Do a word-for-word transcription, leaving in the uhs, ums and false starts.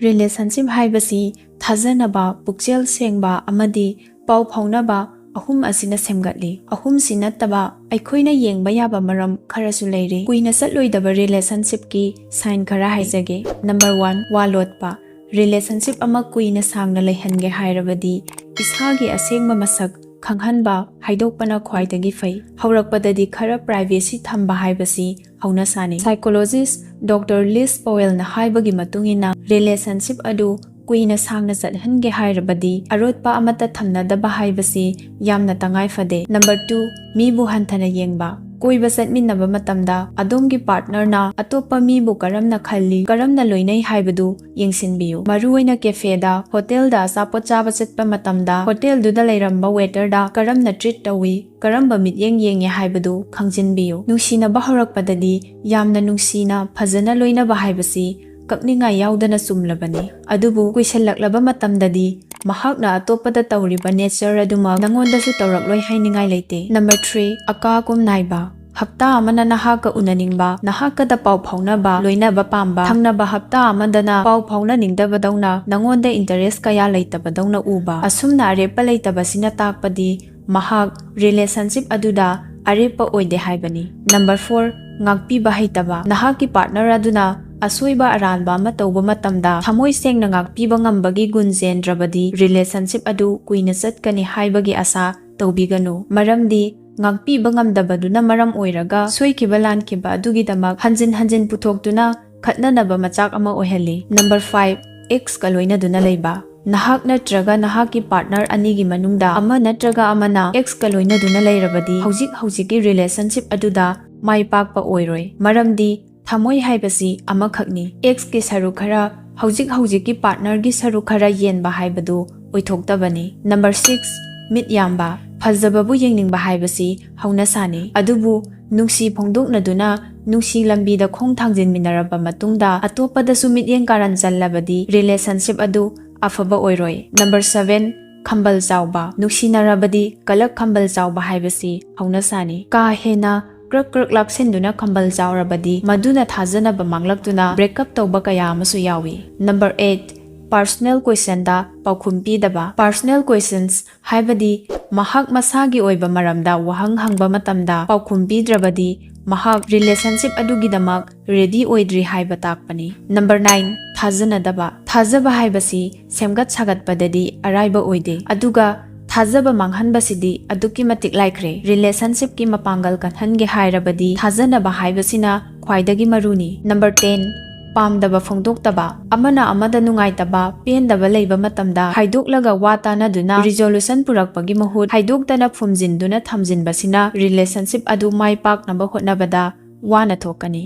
Relationship ꯍꯥꯏꯕꯁꯤ ꯊꯥꯖꯅꯕ, ꯄꯨꯛꯆꯦꯜ ꯁꯦꯡꯕ ꯑꯃꯗꯤ ꯄꯥꯎ ꯐꯥꯎꯅꯕ ꯑꯍꯨꯝ ꯑꯁꯤꯅ ꯁꯦꯝꯒꯠꯂꯤ꯫ ꯑꯍꯨꯝꯁꯤ ꯅꯠꯇꯕ ꯑꯩꯈꯣꯏꯅ ꯌꯦꯡꯕ ꯌꯥꯕ ꯃꯔꯝ ꯈꯔꯁꯨ ꯂꯩꯔꯤ꯫ ꯀꯨꯏꯅ ꯆꯠꯂꯣꯏꯗꯕ ꯔꯤꯂꯦꯁꯟꯁꯤꯞꯀꯤ ꯁꯥꯏꯟ ꯈꯔ ꯍꯥꯏꯖꯒꯦ꯫ ꯅꯝꯕꯔ ꯋꯥꯟ, ꯋꯥ ꯂꯣꯠꯄ꯫ ꯔꯤꯂꯦꯁꯟꯁꯤꯞ ꯑꯃ ꯀꯨꯏꯅ ꯁꯥꯡꯅ ꯂꯩꯍꯟꯒꯦ ꯍꯥꯏꯔꯕꯗꯤ ꯏꯁꯥꯒꯤ ꯑꯁꯦꯡꯕ ꯃꯁꯛ ꯈꯪꯍꯟꯕ, ꯍꯥꯏꯗꯣꯛꯄꯅ ꯈ꯭ꯋꯥꯏꯗꯒꯤ ꯐꯩ꯫ ꯍꯧꯔꯛꯄꯗꯗꯤ ꯈꯔ ꯄ꯭ꯔꯥꯏꯚꯦꯁꯤ ꯊꯝꯕ ꯍꯥꯏꯕꯁꯤ ꯍꯧꯅꯁꯥꯅꯤ꯫ ꯁꯥꯏꯀꯣꯂꯣꯖꯤꯁ ꯗꯣꯛꯇꯔ ꯂꯤꯁ ꯄꯣꯋꯦꯜꯅ ꯍꯥꯏꯕꯒꯤ ꯃꯇꯨꯡ ꯏꯟꯅ, ꯔꯤꯂꯦꯁꯟꯁꯤꯞ ꯑꯗꯨ ꯀꯨꯏꯅ ꯁꯥꯡꯅ ꯆꯠꯍꯟꯒꯦ ꯍꯥꯏꯔꯕꯗꯤ ꯑꯔꯣꯠꯄ ꯑꯃꯠꯇ ꯊꯝꯅꯗꯕ ꯍꯥꯏꯕꯁꯤ ꯌꯥꯝꯅ ꯇꯉꯥꯏ ꯐꯗꯦ꯫ ꯅꯝꯕꯔ ꯇꯨ, ꯃꯤꯕꯨ ꯍꯟꯊꯅ ꯌꯦꯡꯕ꯫ ꯀꯣꯏꯕ ꯆꯠꯃꯤꯟꯅꯕ ꯃꯇꯝꯗ ꯑꯗꯣꯝꯒꯤ ꯄꯥꯔꯠꯅꯔꯅ ꯑꯇꯣꯞꯄ ꯃꯤꯕꯨ ꯀꯔꯝꯅ ꯈꯜꯂꯤ, ꯀꯔꯝꯅ ꯂꯣꯏꯅꯩ ꯍꯥꯏꯕꯗꯨ ꯌꯦꯡꯁꯤꯟꯕꯤꯌꯨ꯫ ꯃꯔꯨꯑꯣꯏꯅ ꯀꯦꯐꯦꯗ, ꯍꯣꯇꯦꯜꯗ ꯑꯆꯥꯄꯣꯠ ꯆꯥꯕ ꯆꯠꯄ ꯃꯇꯝꯗ ꯍꯣꯇꯦꯜꯗꯨꯗ ꯂꯩꯔꯝꯕ ꯋꯦꯇꯔꯗ ꯀꯔꯝꯅ ꯇ꯭ꯔꯤꯠ ꯇꯧꯏ, ꯀꯔꯝꯕ ꯃꯤꯠꯌꯦꯡ ꯌꯦꯡꯉꯤ ꯍꯥꯏꯕꯗꯨ ꯈꯪꯖꯤꯟꯕꯤꯌꯨ꯫ ꯅꯨꯡꯁꯤꯅꯕ ꯍꯧꯔꯛꯄꯗꯗꯤ ꯌꯥꯝꯅ ꯅꯨꯡꯁꯤꯅ, ꯐꯖꯅ ꯂꯣꯏꯅꯕ ꯍꯥꯏꯕꯁꯤ ꯀꯛꯅꯤꯡꯉꯥꯏ ꯌꯥꯎꯗꯅ ꯆꯨꯝꯂꯕꯅꯤ꯫ ꯑꯗꯨꯕꯨ ꯀꯨꯏꯁꯜꯂꯛꯂꯕ ꯃꯇꯝꯗꯗꯤ ꯃꯍꯥꯛꯅ ꯑꯇꯣꯞꯄꯗ ꯇꯧꯔꯤꯕ ꯅꯦꯆꯔ ꯑꯗꯨꯃꯛ ꯅꯉꯣꯟꯗꯁꯨ ꯇꯧꯔꯛꯂꯣꯏ ꯍꯥꯏꯅꯤꯡꯉꯥꯏ ꯂꯩꯇꯦ꯫ ꯅꯝꯕꯔ ꯊ꯭ꯔꯤ, ꯑꯀꯥ ꯑꯀꯨꯝ ꯅꯥꯏꯕ꯫ ꯍꯞꯇꯥ ꯑꯃꯅ ꯅꯍꯥꯛꯀ ꯎꯅꯅꯤꯡꯕ, ꯅꯍꯥꯛꯀꯗ ꯄꯥꯎ ꯐꯥꯎꯅꯕ, ꯂꯣꯏꯅꯕ ꯄꯥꯝꯕ, ꯊꯪꯅꯕ ꯍꯞꯇꯥ ꯑꯃꯗꯅ ꯄꯥꯎ ꯐꯥꯎꯅꯅꯤꯡꯗꯕꯗꯧꯅ, ꯅꯉꯣꯟꯗ ꯏꯟꯇꯔꯦꯁ ꯀꯌꯥ ꯂꯩꯇꯕꯗꯧꯅ ꯎꯕ꯫ ꯑꯁꯨꯝꯅ ꯑꯔꯦꯞꯄ ꯂꯩꯇꯕꯁꯤꯅ ꯇꯥꯛꯄꯗꯤ ꯃꯍꯥꯛ ꯔꯤꯂꯦꯁꯟꯁꯤꯞ ꯑꯗꯨꯗ ꯑꯔꯦꯞꯄ ꯑꯣꯏꯗꯦ ꯍꯥꯏꯕꯅꯤ꯫ ꯅꯝꯕꯔ ꯐꯣꯔ, ꯉꯥꯛꯄꯤꯕ ꯍꯩꯇꯕ꯫ ꯅꯍꯥꯛꯀꯤ ꯄꯥꯔꯠꯅꯔ ꯑꯗꯨꯅ ꯑꯁꯣꯏꯕ ꯑꯔꯥꯟꯕ ꯑꯃ ꯇꯧꯕ ꯃꯇꯝꯗ ꯊꯃꯣꯏ ꯁꯦꯡꯅ ꯉꯥꯛꯄꯤꯕ ꯉꯝꯕꯒꯤ ꯒꯨꯟ ꯆꯦꯟꯗ꯭ꯔꯕꯗꯤ ꯔꯤꯂꯦꯁꯟꯁꯤꯞ ꯑꯗꯨ ꯀꯨꯏꯅ ꯆꯠꯀꯅꯤ ꯍꯥꯏꯕꯒꯤ ꯑꯁꯥ ꯇꯧꯕꯤꯒꯅꯨ꯫ ꯃꯔꯝꯗꯤ ꯉꯥꯛꯄꯤꯕ ꯉꯝꯗꯕꯗꯨꯅ ꯃꯔꯝ ꯑꯣꯏꯔꯒ ꯁꯣꯏꯈꯤꯕ ꯂꯥꯟꯈꯤꯕ ꯑꯗꯨꯒꯤꯗꯃꯛ ꯍꯟꯖꯤꯟ ꯍꯟꯖꯤꯟ ꯄꯨꯊꯣꯛꯇꯨꯅ ꯈꯠꯅꯅꯕ ꯃꯆꯥꯛ ꯑꯃ ꯑꯣꯏꯍꯜꯂꯤ꯫ ꯅꯝꯕꯔ ꯐꯥꯏꯚ, ꯑꯦꯛꯁꯀ ꯂꯣꯏꯅꯗꯨꯅ ꯂꯩꯕ꯫ ꯅꯍꯥꯛ ꯅꯠꯇ꯭ꯔꯒ ꯅꯍꯥꯛꯀꯤ ꯄꯥꯔꯠꯅꯔ ꯑꯅꯤꯒꯤ ꯃꯅꯨꯡꯗ ꯑꯃ ꯅꯠꯇ꯭ꯔꯒ ꯑꯃꯅ ꯑꯦꯛꯁꯀ ꯂꯣꯏꯅꯗꯨꯅ ꯂꯩꯔꯕꯗꯤ ꯍꯧꯖꯤꯛ ꯍꯧꯖꯤꯛꯀꯤ ꯔꯤꯂꯦꯁꯟꯁꯤꯞ ꯑꯗꯨꯗ ꯃꯥꯏ ꯄꯥꯛꯄ ꯑꯣꯏꯔꯣꯏ꯫ ꯃꯔꯝꯗꯤ ꯊꯃꯣꯏ ꯍꯥꯏꯕꯁꯤ ꯑꯃꯈꯛꯅꯤ꯫ ꯑꯦꯛꯁꯀꯤ ꯁꯔꯨꯛ ꯈꯔ ꯍꯧꯖꯤꯛ ꯍꯧꯖꯤꯛꯀꯤ ꯄꯥꯔꯠꯅꯔꯒꯤ ꯁꯔꯨꯛ ꯈꯔ ꯌꯦꯟꯕ ꯍꯥꯏꯕꯗꯨ ꯑꯣꯏꯊꯣꯛꯇꯕꯅꯤ꯫ ꯅꯝꯕꯔ ꯁꯤꯛꯁ, ꯃꯤꯠ ꯌꯥꯝꯕ꯫ ꯐꯖꯕꯕꯨ ꯌꯦꯡꯅꯤꯡꯕ ꯍꯥꯏꯕꯁꯤ ꯍꯧꯅꯁꯥꯅꯤ꯫ ꯑꯗꯨꯕꯨ ꯅꯨꯡꯁꯤ ꯐꯣꯡꯗꯣꯛꯅꯗꯨꯅ ꯅꯨꯡꯁꯤ ꯂꯝꯕꯤꯗ ꯈꯣꯡ ꯊꯥꯡꯖꯤꯟꯃꯤꯟꯅꯔꯕ ꯃꯇꯨꯡꯗ ꯑꯇꯣꯞꯄꯗꯁꯨ ꯃꯤꯠꯌꯦꯡ ꯀꯥꯔꯟ ꯆꯜꯂꯕꯗꯤ ꯔꯤꯂꯦꯁꯟꯁꯤꯞ ꯑꯗꯨ ꯑꯐꯕ ꯑꯣꯏꯔꯣꯏ꯫ ꯅꯝꯕꯔ ꯁꯚꯦꯟ, ꯈꯝꯕꯜ ꯆꯥꯎꯕ꯫ ꯅꯨꯡꯁꯤꯅꯔꯕꯗꯤ ꯀꯂꯛ ꯈꯝꯕꯜ ꯆꯥꯎꯕ ꯍꯥꯏꯕꯁꯤ ꯍꯧꯅꯁꯥꯅꯤ꯫ ꯀꯥ ꯍꯦꯟꯅ ꯀ꯭ꯔꯛ ꯀ꯭ꯔꯛ ꯂꯥꯛꯁꯤꯟꯗꯨꯅ ꯈꯝꯕꯜ ꯆꯥꯎꯔꯕꯗꯤ ꯃꯗꯨꯅ ꯊꯥꯖꯅꯕ ꯃꯥꯡꯂꯛꯇꯨꯅ breakup ꯇꯧꯕ ꯀꯌꯥ ꯑꯃꯁꯨ ꯌꯥꯎꯏ꯫ Number eight, personal questionꯗ ꯄꯥꯎꯈꯨꯝ ꯄꯤꯗꯕ꯫ Personal questions ꯍꯥꯏꯕꯗꯤ ꯃꯍꯥꯛ ꯃꯁꯥꯒꯤ ꯑꯣꯏꯕ ꯃꯔꯝꯗ ꯋꯥꯍꯪ ꯍꯪꯕ ꯃꯇꯝꯗ ꯄꯥꯎꯈꯨꯝ ꯄꯤꯗ꯭ꯔꯕꯗꯤ ꯃꯍꯥꯛ relationship ꯑꯗꯨꯒꯤꯗꯃꯛ ready ꯑꯣꯏꯗ꯭ꯔꯤ ꯍꯥꯏꯕ ꯇꯥꯛꯄꯅꯤ꯫ Number nine, ꯊꯥꯖꯅꯗꯕ꯫ ꯊꯥꯖꯕ ꯍꯥꯏꯕꯁꯤ ꯁꯦꯝꯒꯠ ꯁꯥꯒꯠꯄꯗꯗꯤ ꯑꯔꯥꯏꯕ ꯑꯣꯏꯗꯦ, ꯑꯗꯨꯒ ꯊꯥꯖꯕ ꯃꯥꯡꯍꯟꯕꯁꯤꯗꯤ ꯑꯗꯨꯛꯀꯤ ꯃꯇꯤꯛ ꯂꯥꯏꯈ꯭ꯔꯦ꯫ Relationshipꯀꯤ ꯃꯄꯥꯡꯒꯜ ꯀꯟꯍꯟꯒꯦ ꯍꯥꯏꯔꯕꯗꯤ ꯊꯥꯖꯅꯕ ꯍꯥꯏꯕꯁꯤꯅ ꯈ꯭ꯋꯥꯏꯗꯒꯤ ꯃꯔꯨꯅꯤ꯫ Number ten, ꯄꯥꯝꯗꯕ ꯐꯣꯡꯗꯣꯛꯇꯕ꯫ ꯑꯃꯅ ꯑꯃꯗ ꯅꯨꯡꯉꯥꯏꯇꯕ, ꯄꯦꯟꯗꯕ ꯂꯩꯕ ꯃꯇꯝꯗ ꯍꯥꯏꯗꯣꯛꯂꯒ ꯋꯥ ꯇꯥꯅꯗꯨꯅ resolution ꯄꯨꯔꯛꯄꯒꯤ ꯃꯍꯨꯠ ꯍꯥꯏꯗꯣꯛꯇꯅ ꯐꯨꯝꯖꯤꯟꯗꯨꯅ ꯊꯝꯖꯤꯟꯕꯁꯤꯅ relationship ꯑꯗꯨ ꯃꯥꯏ ꯄꯥꯛꯅꯕ ꯍꯣꯠꯅꯕꯗ ꯋꯥꯅ ꯊꯣꯛꯀꯅꯤ꯫